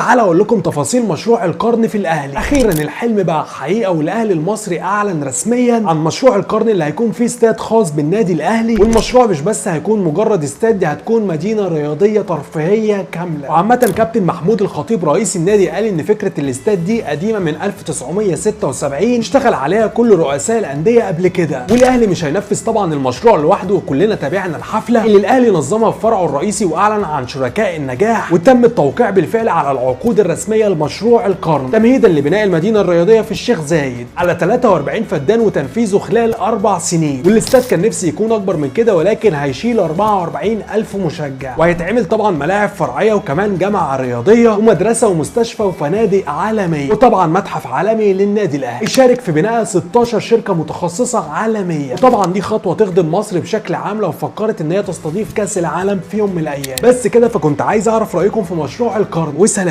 تعالى اقول لكم تفاصيل مشروع القرن في الاهلي. اخيرا الحلم بقى حقيقة، والاهلي المصري اعلن رسميا عن مشروع القرن اللي هيكون فيه استاد خاص بالنادي الاهلي. والمشروع مش بس هيكون مجرد استاد، دي هتكون مدينة رياضية ترفيهية كاملة. وعامة كابتن محمود الخطيب رئيس النادي قال ان فكرة الاستاد دي قديمة من 1976، اشتغل عليها كل رؤساء الاندية قبل كده. والاهلي مش هينفذ طبعا المشروع لوحده، وكلنا تابعنا الحفلة اللي الاهلي نظمها في فرعه الرئيسي واعلن عن شركاء النجاح، وتم التوقيع بالفعل على العقود الرسمية لمشروع القرن تمهيدا لبناء المدينة الرياضية في الشيخ زايد على 43 فدان وتنفيذه خلال 4 سنين. والاستاد كان نفسي يكون اكبر من كده، ولكن هيشيل 44 الف مشجع، وهيتعمل طبعا ملاعب فرعية وكمان جامعه رياضية ومدرسة ومستشفى وفنادق عالمية، وطبعا متحف عالمي للنادي الاهلي. يشارك في بناء 16 شركة متخصصة عالمية، وطبعا دي خطوة تخدم مصر بشكل عام لو فكرت ان هي تستضيف كاس العالم في يوم من الايام. بس كده، فكنت عايز اعرف رايكم في مشروع القرن، وسلام.